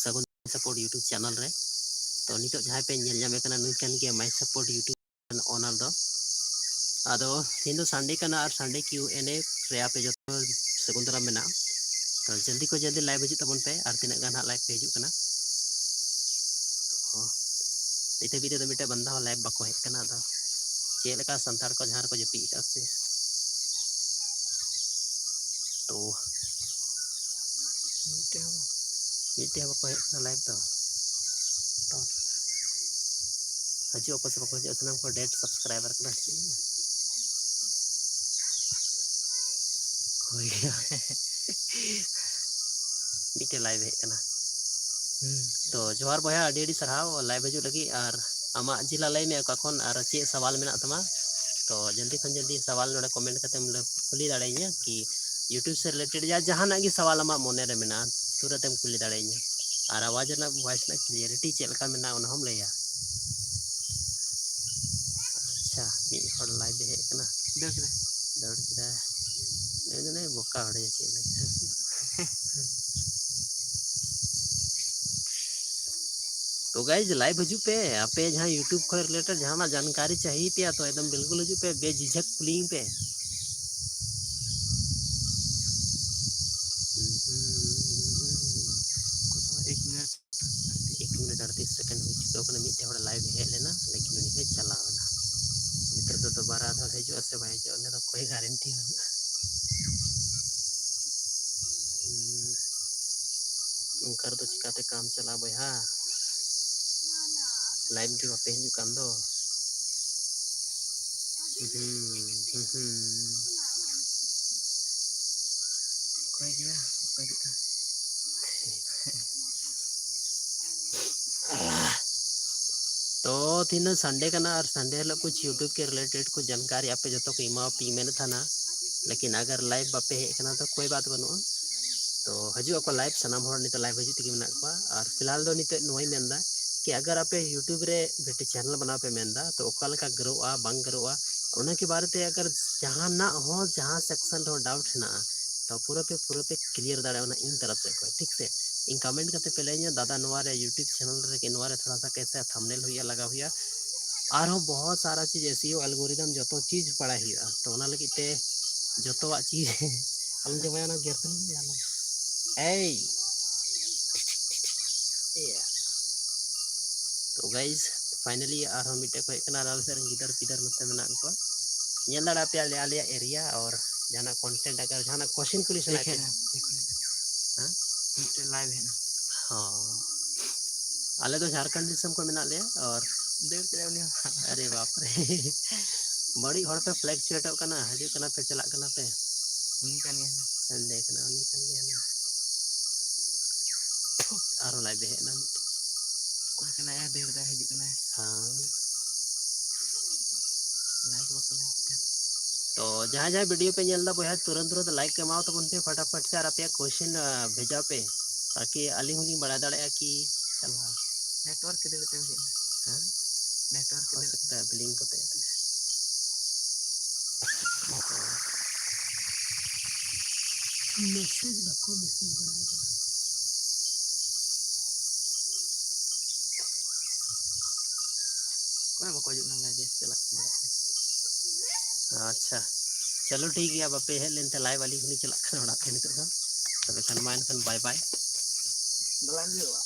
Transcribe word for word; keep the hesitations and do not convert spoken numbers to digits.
ᱥᱟᱹᱜᱩᱱ support YouTube channel ᱨᱮ᱾ ᱛᱚ ᱱᱤᱛᱚᱜ ᱡᱟᱦᱟᱸᱭ ᱯᱮ ᱧᱮᱞ ᱧᱟᱢᱮ ᱠᱟᱱᱟ, ᱱᱩᱭ ᱠᱟᱱ ᱜᱮᱭᱟ ᱢᱟᱭ ᱥᱟᱯᱳᱨᱴ YouTube ᱚᱱᱟᱨ ᱫᱚ᱾ ᱟᱫᱚ ᱛᱮᱦᱮᱧ ᱫᱚ ᱥᱟᱱᱰᱮ ᱠᱟᱱᱟ ᱟᱨ ᱥᱟᱱᱰᱮ ᱠᱤᱭᱩ ᱮᱱ ᱮ ᱨᱮ ᱟᱯᱮ ᱡᱚᱛᱚ ᱥᱟᱹᱜᱩᱱ ᱫᱟᱨᱟᱢ ᱢᱮᱱᱟᱜᱼᱟ᱾ ᱛᱚ ᱡᱚᱞᱫᱤ ᱠᱷᱚᱱ ᱡᱚᱞᱫᱤ ᱞᱟᱭᱤᱵᱷ ᱦᱤᱡᱩᱜ ᱛᱟᱵᱚᱱ ᱯᱮ, ᱟᱨ ᱛᱤᱱᱟᱹᱜ ᱜᱟᱱ ᱦᱟᱸᱜ ᱞᱟᱭᱤᱵᱷ ᱯᱮ ᱦᱤᱡᱩᱜ ᱠᱟᱱᱟ᱾ ᱛᱚ ᱱᱤᱛ ᱦᱟᱹᱵᱤᱡ ᱛᱮᱫᱚ ᱢᱤᱫᱴᱮᱡ ᱵᱟᱱᱫᱟ ᱦᱚᱸ ᱞᱟᱭᱤᱵᱷ ᱵᱟᱠᱚ ᱦᱮᱡ ᱠᱟᱱᱟ᱾ ᱟᱫᱚ ᱪᱮᱫ ᱞᱮᱠᱟ ᱥᱟᱱᱛᱟᱲ ᱠᱚ ᱡᱟᱦᱟᱸ ᱨᱮᱠᱚ ᱡᱟᱹᱯᱤᱫ ᱟᱠᱟᱫ ᱥᱮ? ᱛᱚ ᱢᱤᱫᱴᱮᱡ ᱦᱚᱸ ᱵᱟᱝ᱾ ᱢᱤᱫᱴᱮᱡ ᱦᱚᱸ ᱵᱟᱠᱚ ᱦᱮᱡ ᱠᱟᱱᱟ ᱞᱟᱭᱤᱵᱷ ᱫᱚ᱾ ᱛᱚ ᱦᱤᱡᱩᱜ ᱟᱠᱚ ᱥᱮ ᱵᱟᱠᱚ ᱦᱤᱡᱩᱜᱼᱟ, ᱥᱟᱱᱟᱢ ᱠᱚ ᱰᱮᱰ ᱥᱟᱵᱥᱠᱨᱟᱭᱵᱟᱨ ᱠᱟᱱᱟ ᱥᱮ ᱪᱮᱫ? ᱦᱩᱭ ᱜᱮᱭᱟ᱾ ᱢᱤᱫᱴᱮᱡ ᱞᱟᱭᱤᱵᱷ ᱦᱮᱡ ᱠᱟᱱᱟ᱾ ᱦᱩᱸ᱾ ᱛᱚ ᱡᱚᱦᱟᱨ ᱵᱚᱭᱦᱟ, ᱟᱹᱰᱤ ᱟᱹᱰᱤ ᱥᱟᱨᱦᱟᱣ ᱞᱟᱭᱤᱵᱷ ᱦᱤᱡᱩᱜ ᱞᱟᱹᱜᱤᱫ᱾ ᱟᱨ ᱟᱢᱟᱜ ᱡᱮᱞᱟ ᱞᱟᱹᱭ ᱢᱮ, ᱚᱠᱟ ᱠᱷᱚᱱ, ᱟᱨ ᱪᱮᱫ ᱥᱟᱣᱟᱞ ᱢᱮᱱᱟᱜ ᱛᱟᱢᱟ? ᱛᱚ ᱡᱚᱞᱫᱤ ᱠᱷᱚᱱ ᱡᱚᱞᱫᱤ ᱥᱟᱣᱟᱞ ᱱᱚᱰᱮ ᱠᱚᱢᱮᱱᱴ ᱠᱟᱛᱮᱢ ᱞᱟᱹ-, ᱠᱩᱞᱤ ᱫᱟᱲᱮᱭᱟᱹᱧᱟ ᱠᱤ YouTube ᱥᱮ ᱨᱤᱞᱮᱴᱮᱰ ᱡᱟ ᱡᱟᱦᱟᱱᱟᱜ ᱜᱮ ᱥᱟᱣᱟᱞ ᱟᱢᱟᱜ ᱢᱚᱱᱮ ᱨᱮ ᱢᱮᱱᱟᱜᱼᱟ, ᱛᱩᱨᱟᱹᱛ ᱮᱢ ᱠᱩᱞᱤ ᱫᱟᱲᱮᱭᱟᱹᱧᱟ᱾ ᱟᱨ ᱟᱣᱟᱡᱽ ᱨᱮᱱᱟᱜ, ᱵᱷᱚᱭᱮᱥ ᱨᱮᱱᱟᱜ ᱠᱞᱤᱭᱟᱨᱤᱴᱤ ᱪᱮᱫ ᱞᱮᱠᱟ ᱢᱮᱱᱟᱜᱼᱟ, ᱚᱱᱟ ᱦᱚᱸᱢ ᱞᱟᱹᱭᱟ᱾ ᱟᱪᱪᱷᱟ, ᱢᱤᱫ ᱦᱚᱲ ᱞᱟᱭᱤᱵᱷ ᱮ ᱦᱮᱡ ᱠᱟᱱᱟ᱾ ᱫᱟᱹᱲ ᱠᱮᱫᱟᱭ᱾ ᱫᱟᱹᱲ ᱠᱮᱫᱟᱭ᱾ ᱱᱩᱭ ᱫᱚ ᱱᱩᱭ ᱵᱚᱠᱟ ᱦᱚᱲ ᱜᱮ, ᱪᱮᱫ ᱞᱟᱹᱜᱤᱫ? ᱛᱚ ᱜᱟᱭᱡ, ᱞᱟᱭᱤᱵᱷ ᱦᱤᱡᱩᱜ ᱯᱮ, ᱟᱯᱮ ᱡᱟᱦᱟᱸ YouTube ᱠᱷᱚᱱ ᱨᱤᱞᱮᱴᱮᱰ ᱡᱟᱦᱟᱱᱟᱜ ᱡᱟᱱᱠᱟᱨᱤ ᱪᱟᱦᱤᱭᱮ ᱯᱮᱭᱟ, ᱛᱚ ᱮᱠᱫᱚᱢ ᱵᱤᱞᱠᱩᱞ ᱦᱤᱡᱩᱜ ᱯᱮ, ᱵᱮᱡᱷᱤᱡᱷᱟᱠ ᱠᱩᱞᱤᱧ ᱯᱮ᱾ ᱮᱠ ᱢᱤᱱᱤᱴ ᱟᱴᱛᱨᱤᱥ ᱥᱮᱠᱮᱱᱰ ᱦᱩᱭ ᱪᱩᱠᱟᱹᱣ ᱠᱟᱱᱟ᱾ ᱢᱤᱫᱴᱮᱱ ᱦᱚᱲ ᱞᱟᱭᱤᱵᱷ ᱦᱮᱡ ᱞᱮᱱᱟ, ᱞᱮᱠᱤᱱ ᱩᱱᱤ ᱦᱚᱸᱭ ᱪᱟᱞᱟᱣ ᱮᱱᱟ᱾ ᱱᱤᱛᱚᱜ ᱫᱚ ᱫᱚᱵᱟᱨᱟ ᱫᱚ ᱦᱤᱡᱩᱜᱼᱟ ᱥᱮ ᱵᱟᱭ ᱦᱤᱡᱩᱜᱼᱟ, ᱚᱱᱟ ᱫᱚ ᱠᱳᱭ ᱜᱟᱨᱮᱱᱴᱤ ᱵᱟᱹᱱᱩᱜᱼᱟ᱾ ᱦᱩᱸ᱾ ᱚᱱᱠᱟ ᱨᱮᱫᱚ ᱪᱤᱠᱟᱹᱛᱮ ᱠᱟᱢ ᱪᱟᱞᱟᱜᱼᱟ ᱵᱚᱭᱦᱟ? ᱞᱟᱭᱤᱵᱷ ᱜᱮ ᱵᱟᱯᱮ ᱦᱤᱡᱩᱜ ᱠᱟᱱ ᱫᱚ᱾ ᱦᱩᱸ, ᱦᱩᱸ, ᱦᱩᱸ᱾ ᱚᱠᱚᱭ ᱜᱮᱭᱟ? ᱚᱠᱚᱭ ᱦᱤᱡᱩᱜ ᱠᱟᱱᱟ? ᱛᱚ ᱛᱮᱦᱮᱧ ᱫᱚ ᱥᱟᱱᱰᱮ ᱠᱟᱱᱟ, ᱟᱨ ᱥᱟᱱᱰᱮ ᱦᱤᱞᱳᱜ ᱠᱩᱪ YouTube ᱠᱮ ᱨᱤᱞᱮᱴᱮᱰ ᱠᱩᱪ ᱡᱟᱱᱠᱟᱨᱤ ᱟᱯᱮ ᱡᱚᱛᱚ ᱠᱚ ᱮᱢᱟᱣᱟᱯᱮ ᱢᱮᱱᱮᱫ ᱛᱟᱦᱮᱱᱟ, ᱞᱮᱠᱤᱱ ᱟᱜᱟᱨ ᱞᱟᱭᱤᱵᱷ ᱵᱟᱯᱮ ᱦᱮᱡ ᱟᱠᱟᱱᱟ ᱛᱚ ᱠᱳᱭ ᱵᱟᱛ ᱵᱟᱹᱱᱩᱜᱼᱟ᱾ ᱛᱚ ᱦᱤᱡᱩᱜ ᱟᱠᱚ ᱞᱟᱭᱤᱵᱷ, ᱥᱟᱱᱟᱢ ᱦᱚᱲ ᱱᱤᱛᱚᱜ ᱞᱟᱭᱤᱵᱷ ᱦᱤᱡᱩᱜ ᱛᱮᱜᱮ ᱢᱮᱱᱟᱜ ᱠᱚᱣᱟ᱾ ᱟᱨ ᱯᱷᱤᱞᱦᱟᱞ ᱫᱚ ᱱᱤᱛᱚᱜ ᱱᱚᱣᱟᱧ ᱢᱮᱱᱫᱟ ᱠᱤ ᱟᱜᱟᱨ ᱟᱯᱮ YouTube ᱨᱮ ᱢᱤᱫᱴᱮᱡ ᱪᱮᱱᱮᱞ ᱵᱮᱱᱟᱣ ᱯᱮ ᱢᱮᱱᱫᱟ, ᱛᱚ ᱚᱠᱟ ᱞᱮᱠᱟ ᱜᱨᱳᱜᱼᱟ, ᱵᱟᱝ ᱜᱨᱳᱜᱼᱟ, ᱚᱱᱟ ᱠᱤ ᱵᱟᱨᱮᱛᱮ ᱟᱜᱟᱨ ᱡᱟᱦᱟᱱᱟᱜ ᱦᱚᱸ, ᱡᱟᱦᱟᱸ ᱥᱮᱠᱥᱚᱱ ᱨᱮᱦᱚᱸ ᱰᱟᱣᱩᱴ ᱦᱮᱱᱟᱜᱼᱟ, ᱛᱚ ᱯᱩᱨᱟᱹ ᱯᱮ, ᱯᱩᱨᱟᱹ ᱯᱮ ᱠᱞᱤᱭᱟᱨ ᱫᱟᱲᱮᱭᱟᱜᱼᱟ ᱚᱱᱟ ᱤᱧ ᱛᱚᱨᱚᱯ ᱥᱮᱫ ᱠᱷᱚᱱ, ᱴᱷᱤᱠ ᱥᱮ? ᱤᱧ ᱠᱚᱢᱮᱱᱴ ᱠᱟᱛᱮ ᱯᱮ ᱞᱟᱹᱭᱟᱹᱧᱟ, ᱫᱟᱫᱟ, ᱱᱚᱣᱟ ᱨᱮ YouTube ᱪᱮᱱᱮᱞ ᱨᱮ ᱱᱚᱣᱟ ᱨᱮ ᱛᱷᱚᱲᱟ ᱥᱟ ᱠᱮᱥᱮ ᱛᱷᱟᱢᱵᱱᱮᱞ ᱦᱩᱭᱩᱜᱼᱟ, ᱞᱟᱜᱟᱣ ᱦᱩᱭᱩᱜᱼᱟ, ᱟᱨᱦᱚᱸ ᱵᱚᱦᱚᱛ ᱥᱟᱨᱟ ᱪᱤᱡᱽ, ᱮᱥᱤᱭᱳ ᱮᱞᱜᱳᱨᱤᱫᱚᱢ, ᱡᱚᱛᱚ ᱪᱤᱡᱽ ᱵᱟᱲᱟᱭ ᱦᱩᱭᱩᱜᱼᱟ᱾ ᱛᱚ ᱚᱱᱟ ᱞᱟᱹᱜᱤᱫ ᱛᱮ ᱡᱚᱛᱚᱣᱟᱜ ᱪᱤᱡᱽ ᱟᱞᱚᱢ ᱡᱚᱢᱟᱭᱟ, ᱚᱱᱟ ᱜᱮᱨ ᱛᱟᱹᱞᱤᱧ ᱢᱮ ᱟᱞᱚᱢ᱾ ᱮᱭ! ᱛᱚ ᱜᱟᱭᱤᱡᱽ, ᱯᱷᱟᱭᱱᱟᱞᱤ ᱟᱨᱦᱚᱸ ᱢᱤᱫᱴᱮᱡ ᱠᱚ ᱦᱮᱡ ᱠᱟᱱᱟ, ᱟᱨ ᱟᱞᱮ ᱥᱮᱫ ᱨᱮᱱ ᱜᱤᱫᱟᱹᱨ ᱯᱤᱫᱟᱹᱨ ᱱᱚᱛᱮ ᱢᱮᱱᱟᱜ ᱠᱚᱣᱟ, ᱧᱮᱞ ᱫᱟᱲᱮᱭᱟᱜ ᱯᱮᱭᱟ ᱟᱞᱮ, ᱟᱞᱮᱭᱟᱜ ᱮᱨᱤᱭᱟ, ᱟᱨ ᱡᱟᱦᱟᱱᱟᱜ ᱠᱚᱱᱴᱮᱱᱴ ᱟᱜᱟᱨ ᱡᱟᱦᱟᱱᱟᱜ ᱠᱚᱥᱪᱮᱱ ᱠᱩᱞᱤ ᱥᱟᱱᱟᱭᱮᱫ ᱯᱮᱭᱟ, ᱦᱮᱸ? ᱢᱤᱫᱴᱮᱡ ᱞᱟᱭᱤᱵᱷ ᱦᱮᱡ ᱮᱱᱟ᱾ ᱦᱚᱸ, ᱟᱞᱮ ᱫᱚ ᱡᱷᱟᱲᱠᱷᱚᱸᱰ ᱫᱤᱥᱚᱢ ᱠᱷᱚᱱ ᱢᱮᱱᱟᱜ ᱞᱮᱭᱟ, ᱟᱨ ᱫᱟᱹᱲ ᱠᱮᱫᱟᱭ ᱩᱱᱤ ᱦᱚᱸ᱾ ᱟᱨᱮ ᱵᱟᱯ ᱨᱮ, ᱵᱟᱹᱲᱤᱡ ᱦᱚᱲ ᱯᱮ ᱯᱷᱞᱮᱠᱪᱩᱭᱮᱴᱚᱜ ᱠᱟᱱᱟ, ᱦᱤᱡᱩᱜ ᱠᱟᱱᱟ ᱯᱮ, ᱪᱟᱞᱟᱜ ᱠᱟᱱᱟ ᱯᱮ᱾ ᱩᱱᱤ ᱠᱟᱱ ᱜᱮᱭᱟ᱾ ᱮᱱᱫᱮ ᱠᱟᱱᱟ, ᱩᱱᱤ ᱠᱟᱱ ᱜᱮᱭᱟ᱾ ᱟᱨᱦᱚᱸ ᱞᱟᱭᱤᱵᱷ ᱦᱮᱡ ᱮᱱᱟ᱾ ᱚᱠᱚᱭ ᱠᱟᱱᱟᱭ? ᱫᱟᱹᱲ ᱫᱟᱭ, ᱦᱤᱡᱩᱜ ᱠᱟᱱᱟᱭ᱾ ᱦᱮᱸ᱾ ᱞᱟᱭᱤᱠ ᱵᱟᱠᱚ ᱞᱟᱭᱤᱠ ᱠᱟᱱ᱾ ᱛᱚ ᱡᱟᱦᱟᱸᱭ ᱡᱟᱦᱟᱸᱭ ᱵᱷᱤᱰᱤᱭᱳ ᱯᱮ ᱧᱮᱞ ᱮᱫᱟ ᱵᱚᱭᱦᱟ, ᱛᱩᱨᱟᱹᱱ ᱛᱩᱨᱟᱹᱱ ᱞᱟᱭᱤᱠ ᱠᱚ ᱮᱢᱟᱣ ᱛᱟᱵᱚᱱ ᱯᱮ ᱯᱷᱟᱴᱟᱯᱷᱟᱴ ᱥᱮ, ᱟᱨ ᱟᱯᱮᱭᱟᱜ ᱠᱚᱥᱪᱮᱱ, ᱟ, ᱵᱷᱮᱡᱟᱣ ᱯᱮ, ᱛᱟᱠᱤ ᱟᱹᱞᱤᱧ ᱦᱚᱸᱞᱤᱧ ᱵᱟᱲᱟᱭ ᱫᱟᱲᱮᱭᱟᱜᱼᱟ ᱠᱤ ᱪᱟᱞᱟᱣ᱾ ᱱᱮᱴᱣᱟᱨᱠ ᱠᱤᱫᱟᱹᱲ ᱛᱮ ᱦᱩᱭᱩᱜᱼᱟ᱾ ᱦᱮᱸ? ᱱᱮᱴᱣᱟᱨᱠ ᱦᱳᱭ ᱠᱤᱫᱟᱹᱲ ᱥᱚᱠᱛᱟ ᱦᱮ ᱵᱤᱞᱤᱝ ᱠᱚᱛᱮ᱾ ᱢᱮᱥᱮᱡᱽ ᱵᱟᱠᱚ ᱢᱮᱥᱮᱡᱽ ᱵᱟᱲᱟᱭᱮᱫᱟ᱾ ᱚᱠᱚᱭ ᱵᱟᱠᱚ ᱦᱤᱡᱩᱜ ᱠᱟᱱᱟ, ᱞᱟᱭᱤᱵᱷ ᱪᱟᱞᱟᱜ ᱠᱟᱱᱟ᱾ ᱟᱪᱪᱷᱟ, ᱪᱚᱞᱚ ᱴᱷᱤᱠ ᱜᱮᱭᱟ, ᱵᱟᱯᱮ ᱦᱮᱡ ᱞᱮᱱᱛᱮ ᱞᱟᱭᱤᱵᱷ ᱟᱹᱞᱤᱧ ᱦᱚᱸᱞᱤᱧ ᱪᱟᱞᱟᱜ ᱠᱟᱱᱟ ᱚᱲᱟᱜ ᱛᱮ ᱱᱤᱛᱚᱜ ᱫᱚ᱾ ᱛᱚᱵᱮ ᱠᱷᱟᱱ ᱢᱟ ᱮᱱᱠᱷᱟᱱ ᱵᱟᱭ ᱵᱟᱭ᱾ ᱵᱟᱞᱟᱧ ᱦᱩᱭᱩᱜᱼᱟ᱾